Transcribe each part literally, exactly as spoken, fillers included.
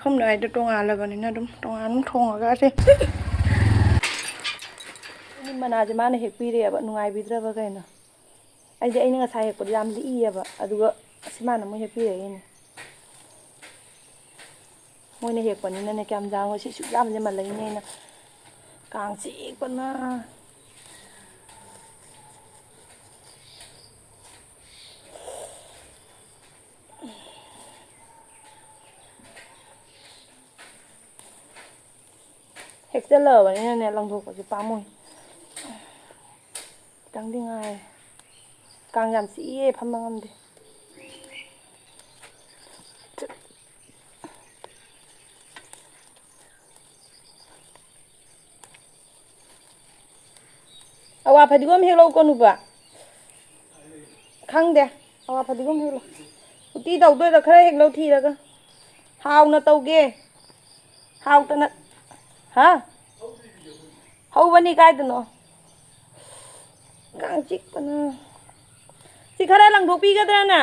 ꯃꯐꯝꯗꯣ ꯑꯩꯗꯣ ꯇꯣꯉꯥꯜꯂꯕꯅꯤꯅ ꯑꯗꯨꯝ ꯇꯣꯉꯥꯟꯅ ꯑꯗꯨꯝ ꯊꯣꯡꯉꯒ ꯁꯦ꯫ ꯃꯅꯥꯁꯦ ꯃꯥꯅ ꯍꯦꯛꯄꯤꯔꯛꯑꯦꯕ, ꯅꯨꯡꯉꯥꯏꯕꯤꯗ꯭ꯔꯕ ꯀꯩꯅꯣ? ꯑꯩꯗꯤ, ꯑꯩꯅ ꯉꯁꯥꯏ ꯍꯦꯛꯄꯗꯣ ꯌꯥꯝ ꯂꯤꯛꯏꯑꯕ, ꯑꯗꯨꯒ ꯑꯁꯤ ꯃꯥꯅ ꯑꯃꯨꯛ ꯍꯦꯛꯄꯤꯔꯛꯏꯅꯦ꯫ ꯃꯣꯏꯅ ꯍꯦꯛꯄꯅꯤꯅꯅꯦ, ꯀꯌꯥꯝ ꯌꯥꯝꯉꯣ, ꯁꯤ ꯁꯨꯛ ꯌꯥꯝꯁꯦ ꯃꯜꯂꯛꯏꯅꯦ ꯑꯩꯅ꯫ ꯀꯥꯡ ꯆꯤꯛꯄꯅ꯫ ꯍꯦꯛꯆꯜꯂꯛꯑꯕꯅꯤꯅꯅꯦ, ꯂꯪꯊꯣꯛꯄꯁꯦ ꯄꯥꯝꯃꯨꯏ꯫ ꯈꯤꯇꯪꯗꯤ ꯉꯥꯏꯔꯦ꯫ ꯀꯥꯡ ꯌꯥꯝ ꯆꯤꯛꯑꯦ, ꯐꯝꯕ ꯉꯝꯗꯦ꯫ ꯑꯋꯥ ꯐꯗꯤꯒꯣꯝ ꯍꯦꯛꯂꯛꯎꯀꯣ, ꯅꯨꯄꯥ꯫ ꯈꯪꯗꯦ꯫ ꯑꯋꯥ ꯐꯗꯤꯒꯣꯝ ꯍꯦꯛꯂꯛꯑꯣ꯫ ꯎꯇꯤ ꯇꯧꯗꯣꯏꯔꯣ? ꯈꯔ ꯍꯦꯛꯂꯛꯑꯣ ꯊꯤꯔꯒ꯫ ꯍꯥꯎꯅ ꯇꯧꯒꯦ꯫ ꯍꯥꯎꯇꯅ꯫ ꯍꯥ? ꯍꯧꯕꯅꯤ ꯀꯥꯏꯗꯅꯣ? ꯀꯥꯡ ꯆꯤꯛꯄꯅ꯫ ꯁꯤ ꯈꯔ ꯂꯪꯊꯣꯛꯄꯤꯒꯗ꯭ꯔꯅ?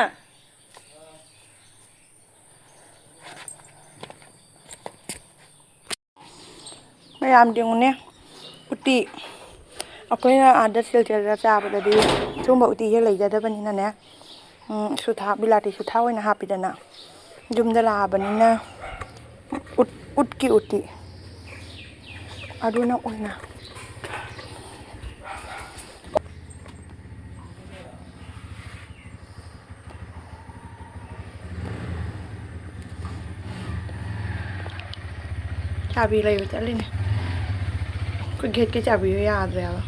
ꯃꯌꯥꯝ ꯌꯦꯡꯉꯨꯅꯦ, ꯎꯇꯤ꯫ ꯑꯩꯈꯣꯏꯅ ꯑꯥꯗ ꯁꯤꯜꯆꯔꯗ ꯆꯥꯕꯗꯗꯤ ꯁꯤꯒꯨꯝꯕ ꯎꯇꯤꯁꯦ ꯂꯩꯖꯗꯕꯅꯤꯅꯅꯦ, ꯎꯝ, ꯁꯨꯊꯥ, ꯕꯤꯂꯥꯇꯤ ꯁꯨꯊꯥ ꯑꯣꯏꯅ ꯍꯥꯞꯄꯤꯗꯅ꯫ ꯌꯨꯝꯗ ꯂꯥꯛꯑꯕꯅꯤꯅ ꯎꯠ-, ꯎꯠꯀꯤ ꯎꯇꯤ꯫ ꯑꯗꯨꯅ ꯑꯣꯏꯅ꯫ ꯆꯥꯕꯤ ꯂꯩꯕ ꯆꯠꯂꯤꯅꯦ꯫ ꯑꯩꯈꯣꯏ ꯒꯦꯠꯀꯤ ꯆꯥꯕꯤꯗꯣ ꯌꯥꯗ꯭ꯔꯦꯕ꯫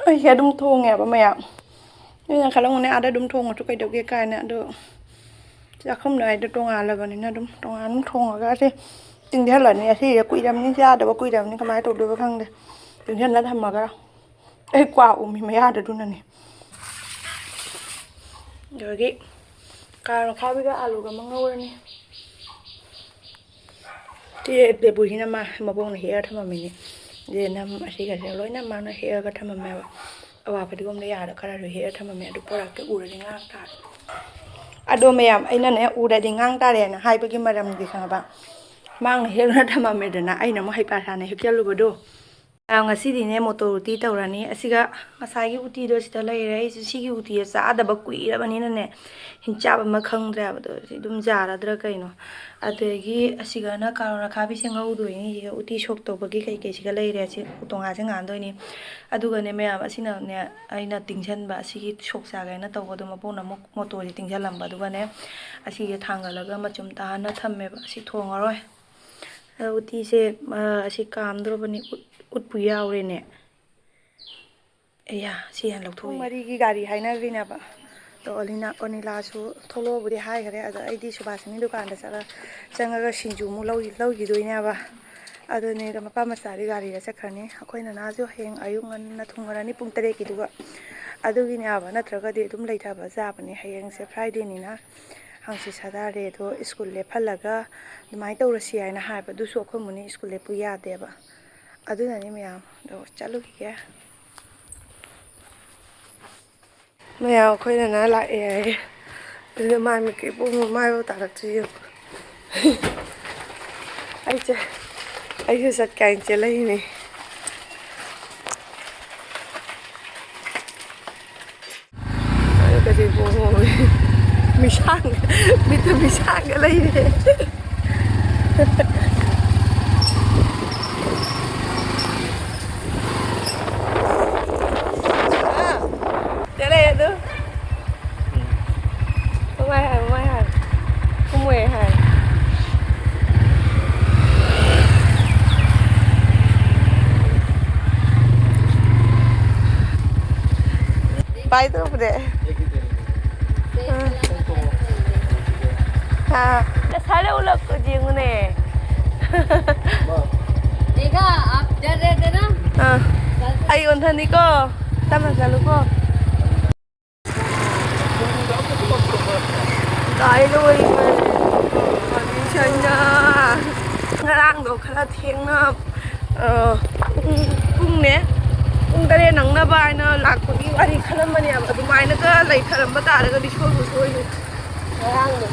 ꯑꯩꯁꯦ ꯑꯗꯨꯝ ꯊꯣꯡꯉꯦꯕ ꯃꯌꯥꯝ꯫ ꯑꯩꯅ ꯈꯜꯂꯝꯒꯅꯤ ꯑꯥꯗ ꯑꯗꯨꯝ ꯊꯣꯡꯉꯁꯨ ꯀꯩꯗꯧꯒꯦ ꯀꯥꯏꯅ꯫ ꯑꯗꯣ ꯆꯥꯛꯈꯨꯝꯗꯣ ꯑꯩꯗꯣ ꯇꯣꯉꯥꯜꯂꯕꯅꯤꯅ ꯑꯗꯨꯝ ꯇꯣꯉꯥꯟꯅ ꯑꯗꯨꯝ ꯊꯣꯡꯉꯒ ꯁꯤ ꯇꯤꯡꯊꯍꯜꯂꯅꯤ꯫ ꯑꯁꯤꯁꯦ ꯀꯨꯏꯔꯕꯅꯤ, ꯆꯥꯗꯕ ꯀꯨꯏꯔꯕꯅꯤ, ꯀꯃꯥꯏꯅ ꯇꯧꯗꯣꯏꯕ ꯈꯪꯗꯦ꯫ ꯇꯤꯡꯊꯍꯜꯂ ꯊꯝꯃꯒ ꯑꯩ ꯀ꯭ꯋꯥ ꯎꯃꯤ ꯃꯌꯥꯗ ꯑꯗꯨꯅꯅꯦ꯫ ꯑꯗꯒꯤ ꯀꯥꯔꯣꯠ ꯑꯈꯥꯕꯤꯒ ꯑꯂꯨꯒ ꯑꯃ ꯉꯧꯔꯅꯤ꯫ ꯁꯤ ꯂꯦꯕꯨꯁꯤꯅ ꯃꯥ ꯃꯕꯣꯛꯅ ꯍꯦꯛꯑ ꯊꯝꯃꯝꯃꯤꯅꯤ꯫ ꯌꯦꯟꯅꯝ ꯑꯁꯤꯒꯁꯦ ꯂꯣꯏꯅ ꯃꯥꯅ ꯍꯦꯛꯑꯒ ꯊꯝꯃꯝꯃꯦꯕ꯫ ꯑꯋꯥ ꯐꯗꯤꯒꯣꯝꯗ ꯌꯥꯔ ꯈꯔ ꯍꯦꯛꯑ ꯊꯝꯃꯝꯃꯦ, ꯑꯗꯨ ꯄꯣꯔꯛꯇ ꯎꯔꯗꯤ ꯉꯥꯡ ꯇꯥꯔꯦ꯫ ꯑꯗꯣ ꯃꯌꯥꯝ, ꯑꯩꯅꯅꯦ ꯎꯔꯗꯤ ꯉꯥꯡ ꯇꯥꯔꯦꯅ ꯍꯥꯏꯕꯒꯤ ꯃꯔꯝꯗꯤ ꯈꯪꯉꯕ? ꯃꯥꯡꯅ ꯍꯦꯛꯅ ꯊꯝꯃꯝꯃꯦꯗꯅ ꯑꯩꯅ ꯑꯃꯨꯛ ꯍꯩꯄꯥ ꯁꯥꯅ ꯍꯦꯛꯆꯜꯂꯨꯕꯗꯣ꯫ ꯑ, ꯉꯁꯤꯗꯤꯅꯦ ꯃꯣꯇꯣꯔ ꯎꯇꯤ ꯇꯧꯔꯅꯤ꯫ ꯑꯁꯤꯒ ꯉꯁꯥꯏꯒꯤ ꯎꯇꯤꯗꯣ ꯁꯤꯗ ꯂꯩꯔꯦ꯫ ꯑꯩꯁꯨ ꯁꯤꯒꯤ ꯎꯇꯤꯁꯦ ꯆꯥꯗꯕ ꯀꯨꯏꯔꯕꯅꯤꯅꯅꯦ, ꯍꯤꯟꯆꯥꯞ ꯑꯃ ꯈꯪꯗ꯭ꯔꯦ ꯍꯥꯏꯕꯗꯣ꯫ ꯁꯤ ꯑꯗꯨꯝ ꯌꯥꯔꯗ꯭ꯔꯥ ꯀꯩꯅꯣ꯫ ꯑꯗꯒꯤ ꯑꯁꯤꯒꯅ ꯀꯥꯔꯣꯠ ꯑꯈꯥꯕꯤꯁꯦ ꯉꯧꯗꯣꯏꯅꯤ꯫ ꯁꯤꯒ ꯎꯇꯤ ꯁꯣꯛ ꯇꯧꯕꯒꯤ ꯀꯩꯀꯩꯁꯤꯒ ꯂꯩꯔꯦ꯫ ꯁꯤ ꯎꯇꯣꯡꯉꯥꯁꯦ ꯉꯥꯟꯗꯣꯏꯅꯤ꯫ ꯑꯗꯨꯒꯅꯦ ꯃꯌꯥꯝ, ꯑꯁꯤꯅꯅꯦ ꯑꯩꯅ ꯇꯤꯡꯁꯟꯕ, ꯑꯁꯤꯒꯤ ꯁꯣꯛ ꯆꯥꯒꯦꯅ ꯇꯧꯕꯗꯣ ꯃꯄꯨꯅ ꯑꯃꯨꯛ ꯃꯣꯇꯣꯔꯁꯦ ꯇꯤꯡꯁꯜꯂꯝꯕ꯫ ꯑꯗꯨꯒꯅꯦ ꯑꯁꯤꯁꯦ ꯊꯥꯡꯒꯠꯂꯒ ꯃꯆꯨꯝ ꯇꯥꯍꯟꯅ ꯊꯝꯃꯦꯕ꯫ ꯑꯁꯤ ꯊꯣꯡꯉꯔꯣꯏ꯫ ꯑꯗꯣ ꯎꯇꯤꯁꯦ, ꯑ, ꯑꯁꯤ ꯀꯥꯝꯗ꯭ꯔꯣꯕꯅꯤ꯫ ꯎꯠ-, ꯎꯠꯄꯨ ꯌꯥꯎꯔꯦꯅꯦ꯫ ꯑꯌꯥ, ꯁꯤ ꯍꯥꯟꯅ ꯂꯧꯊꯣꯛꯎꯏ꯫ ꯄꯨꯡ ꯃꯔꯤꯒꯤ ꯒꯥꯔꯤ ꯍꯥꯏꯅꯈ꯭ꯔꯤꯅꯦꯕ꯫ ꯑꯗꯣ ꯑꯣꯅꯤꯅꯥ-, ꯑꯣꯅꯤꯂꯥꯁꯨ ꯊꯣꯛꯂꯛꯑꯣꯕꯨꯗꯤ ꯍꯥꯏꯈꯔꯦ꯫ ꯑꯗꯣ ꯑꯩꯗꯤ ꯁꯨꯕꯥꯁꯤꯅꯤ ꯗꯨꯀꯥꯟꯗ ꯆꯠꯂ-, ꯆꯪꯉꯒ ꯁꯤꯡꯖꯨ ꯑꯃꯨꯛ ꯂꯧ-, ꯂꯧꯈꯤꯗꯣꯏꯅꯦꯕ꯫ ꯑꯗꯨꯅꯦ, ꯑꯗꯣ ꯃꯄꯥ ꯃꯆꯥꯗꯤ ꯒꯥꯔꯤꯗ ꯆꯠꯈ꯭ꯔꯅꯤ꯫ ꯑꯩꯈꯣꯏ ꯅꯅꯥꯁꯨ ꯍꯌꯦꯡ ꯑꯌꯨꯛ ꯉꯟꯅ ꯊꯨꯡꯉꯔꯅꯤ ꯄꯨꯡ ꯇꯔꯦꯠꯀꯤꯗꯨꯒ꯫ ꯑꯗꯨꯒꯤꯅꯦꯕ, ꯅꯠꯇ꯭ꯔꯒꯗꯤ ꯑꯗꯨꯝ ꯂꯩꯊꯕ ꯌꯥꯕꯅꯦ꯫ ꯍꯌꯦꯡꯁꯦ Fridayꯅꯤꯅ ꯍꯪꯆꯤꯠ Saturday ꯑꯗꯣ ꯁ꯭ꯀꯨꯜ ꯂꯦꯞꯍꯜꯂꯒ ꯑꯗꯨꯃꯥꯏꯅ ꯇꯧꯔꯁꯤ ꯍꯥꯏꯅ ꯍꯥꯏꯕ꯫ ꯑꯗꯨꯁꯨ ꯑꯩꯈꯣꯏ ꯃꯨꯅꯤ ꯁ꯭ꯀꯨꯜ ꯂꯦꯞꯄꯨ ꯌꯥꯗꯦꯕ꯫ ꯑꯗꯨꯅꯅꯤ ꯃꯌꯥꯝ꯫ ꯑꯗꯣ ꯆꯠꯂꯨꯈꯤꯒꯦ꯫ ꯃꯌꯥꯝ, ꯑꯩꯈꯣꯏ ꯅꯅꯥ ꯂꯥꯛꯑꯦ ꯍꯥꯏꯌꯦ꯫ ꯑꯗꯨꯗ ꯃꯥꯏ ꯃꯤꯠꯀ ꯏꯄꯣꯝ ꯃꯥꯏꯐꯥꯎ ꯇꯥꯔꯛꯇ꯭ꯔꯤ ꯌꯦꯡꯉꯨ꯫ ꯑꯩꯁꯦ, ꯑꯩꯁꯨ ꯆꯠꯀꯦ ꯍꯥꯏꯅ ꯆꯦꯜꯂꯛꯏꯅꯦ꯫ ꯑꯩ ꯀꯩꯁꯨ ꯏꯄꯣꯝ ꯄꯣꯝꯃꯦ꯫ ꯃꯤꯁꯥꯡ, ꯃꯤꯠꯇ ꯃꯤꯁꯥꯡꯒ ꯂꯩꯔꯦ꯫ ꯆꯠꯂꯦ ꯑꯗꯨ꯫ ꯃꯃꯥꯏ ꯍꯥꯏ, ꯃꯃꯥꯏ ꯍꯥꯏ꯫ ꯀꯨꯝꯃꯣꯏ ꯍꯥꯏ꯫ ꯄꯥꯏ ꯇꯧꯕꯅꯦ꯫ ꯑꯥ꯫ ꯑꯥ꯫ ꯉꯁꯥꯏꯅ ꯎꯠꯂꯛꯄꯗꯤ ꯌꯦꯡꯉꯨꯅꯦ꯫ देखा, आप डर रहे थे ना? ꯑꯥ꯫ ꯑꯩ ꯑꯣꯟꯊꯅꯤꯀꯣ꯫ ꯇꯞꯅ ꯆꯠꯂꯨꯀꯣ꯫ ꯂꯣꯏ ꯂꯣꯏꯈ꯭ꯔꯦ꯫ ꯀꯟꯗꯤꯁꯟꯅ ꯉꯔꯥꯡꯗꯣ ꯈꯔ ꯊꯦꯡꯅ, ꯑ, ꯄꯨꯡ, ꯄꯨꯡꯅꯦ, ꯄꯨꯡ ꯇꯔꯦꯠ ꯅꯪꯅꯕ ꯍꯥꯏꯅ ꯂꯥꯛꯄꯒꯤ ꯋꯥꯔꯤ ꯈꯜꯂꯝꯕꯅꯦꯕ꯫ ꯑꯗꯨꯃꯥꯏꯅꯒ ꯂꯩꯊꯔꯝꯕ ꯇꯥꯔꯒꯗꯤ ꯁꯣꯏꯕꯨ ꯁꯣꯏꯅꯤ ꯉꯔꯥꯡꯗꯣ꯫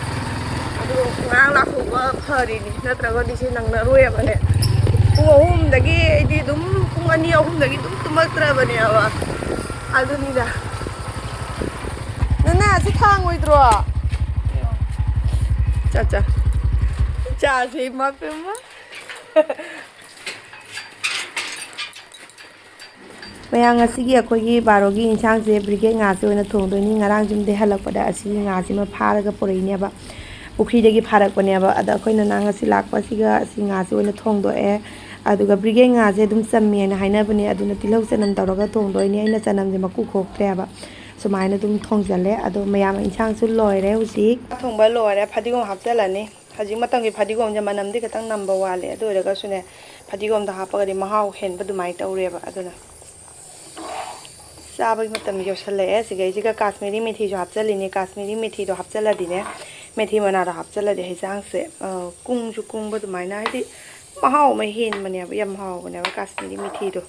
ꯑꯗꯨ ꯉꯔꯥꯡ ꯂꯥꯛꯍꯧꯕ ꯐꯔꯤꯅꯤ, ꯅꯠꯇ꯭ꯔꯒꯗꯤ ꯁꯤ ꯅꯪꯅꯔꯣꯏꯕꯅꯦ꯫ ꯄꯨꯡ ꯑꯍꯨꯝꯗꯒꯤ ꯑꯩꯗꯤ ꯑꯗꯨꯝ, ꯄꯨꯡ ꯑꯅꯤ ꯑꯍꯨꯝꯗꯒꯤ ꯑꯗꯨꯝ ꯇꯨꯝꯃꯛꯇ꯭ꯔꯕꯅꯦꯕ꯫ ꯑꯗꯨꯅꯤꯗ꯫ ꯅꯅꯥ, ꯁꯤ ꯊꯥꯡꯉꯣꯏꯗ꯭ꯔꯣ? ꯆꯥ, ꯆꯥ꯫ ꯆꯥꯁꯦ, ꯏꯃꯥ ꯄꯦꯝꯃ꯫ ꯃꯌꯥꯝ, ꯉꯁꯤꯒꯤ ꯑꯩꯈꯣꯏꯒꯤ ꯕꯥꯔꯣꯒꯤ ꯏꯟꯁꯥꯡꯁꯦ ꯕ꯭ꯔꯤꯒꯦꯠ ꯉꯥꯁꯦ ꯑꯣꯏꯅ ꯊꯣꯡꯗꯣꯏꯅꯤ꯫ ꯉꯔꯥꯡ ꯌꯨꯝꯗꯩ ꯍꯜꯂꯛꯄꯗ ꯑꯁꯤꯒꯤ ꯉꯥꯁꯤꯃ ꯐꯥꯔꯒ ꯄꯨꯔꯛꯏꯅꯦꯕ, ꯄꯨꯈ꯭ꯔꯤꯗꯒꯤ ꯐꯥꯔꯛꯄꯅꯦꯕ꯫ ꯑꯗ ꯑꯩꯈꯣꯏꯅ ꯅꯍꯥꯟ ꯉꯁꯤ ꯂꯥꯛꯄ ꯑꯁꯤꯒ ꯑꯁꯤ ꯉꯥꯁꯦ ꯑꯣꯏꯅ ꯊꯣꯡꯗꯣꯛꯑꯦ꯫ ꯑꯗꯨꯒ ꯕ꯭ꯔꯤꯒꯦꯠ ꯉꯥꯁꯦ ꯑꯗꯨꯝ ꯆꯝꯃꯦꯅ ꯍꯥꯏꯅꯕꯅꯦ, ꯑꯗꯨꯅ ꯇꯤꯜꯍꯧ ꯆꯅꯝ ꯇꯧꯔꯒ ꯊꯣꯡꯗꯣꯏꯅꯦ꯫ ꯑꯩꯅ ꯆꯅꯝꯁꯦ ꯃꯀꯨ ꯈꯣꯛꯇ꯭ꯔꯦꯕ, ꯁꯨꯃꯥꯏꯅ ꯑꯗꯨꯝ ꯊꯣꯡꯖꯜꯂꯦ꯫ ꯑꯗꯣ ꯃꯌꯥꯝ, ꯏꯟꯁꯥꯡꯁꯨ ꯂꯣꯏꯔꯦ ꯍꯧꯖꯤꯛ꯫ ꯊꯣꯡꯕ ꯂꯣꯏꯔꯦ, ꯐꯗꯤꯒꯣꯝ ꯍꯥꯞꯆꯜꯂꯅꯤ꯫ ꯍꯧꯖꯤꯛ ꯃꯇꯝꯒꯤ ꯐꯗꯤꯒꯣꯝꯁꯦ ꯃꯅꯝꯗꯤ ꯈꯤꯇꯪ ꯅꯝꯕ ꯋꯥꯠꯂꯦ, ꯑꯗꯨ ꯑꯣꯏꯔꯒꯁꯨꯅꯦ, ꯐꯗꯤꯒꯣꯝꯗꯣ ꯍꯥꯞꯄꯒꯗꯤ ꯃꯍꯥꯎ ꯍꯦꯟꯕ ꯑꯗꯨꯃꯥꯏꯅ ꯇꯧꯔꯦꯕ꯫ ꯑꯗꯨꯅ ꯆꯥꯕꯒꯤ ꯃꯇꯝ ꯌꯧꯁꯜꯂꯛꯑꯦ꯫ ꯁꯤꯒꯩꯁꯤꯒ ꯀꯥꯁꯃꯤꯔꯤ ꯃꯦꯊꯤꯁꯨ ꯍꯥꯞꯆꯜꯂꯤꯅꯦ꯫ ꯀꯥꯁꯃꯤꯔꯤ ꯃꯦꯊꯤꯗꯣ ꯍꯥꯞꯆꯜꯂꯗꯤꯅꯦ, ꯃꯦꯊꯤ ꯃꯅꯥꯗꯣ ꯍꯥꯞꯆꯜꯂꯗꯤ ꯍꯩꯖꯥꯡꯁꯦ, ꯑ, ꯀꯨꯡꯁꯨ ꯀꯨꯡꯕ ꯑꯗꯨꯃꯥꯏꯅ, ꯍꯥꯏꯗꯤ ꯃꯍꯥꯎ ꯑꯃ ꯍꯦꯟꯕꯅꯦꯕ, ꯌꯥꯝ ꯍꯥꯎꯕꯅꯦꯕ ꯀꯥꯁꯃꯤꯔꯤ ꯃꯦꯊꯤꯗꯣ꯫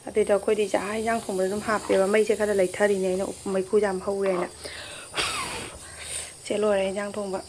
ꯑꯗꯨꯏꯗꯣ ꯑꯩꯈꯣꯏꯗꯤ ꯆꯥꯛ ꯍꯤꯟꯖꯥꯡ ꯊꯣꯡꯕꯗ ꯑꯗꯨꯝ ꯍꯥꯞꯄꯦꯕ꯫ ꯃꯩꯁꯦ ꯈꯔ ꯂꯩꯊꯔꯤꯅꯦ ꯑꯩꯅ, ꯎ-, ꯃꯩꯈꯨ ꯌꯥꯝ ꯍꯧꯋꯦꯅ꯫ ꯁꯦ ꯂꯣꯏꯔꯦ ꯍꯤꯟꯖꯥꯡ ꯊꯣꯡꯕ꯫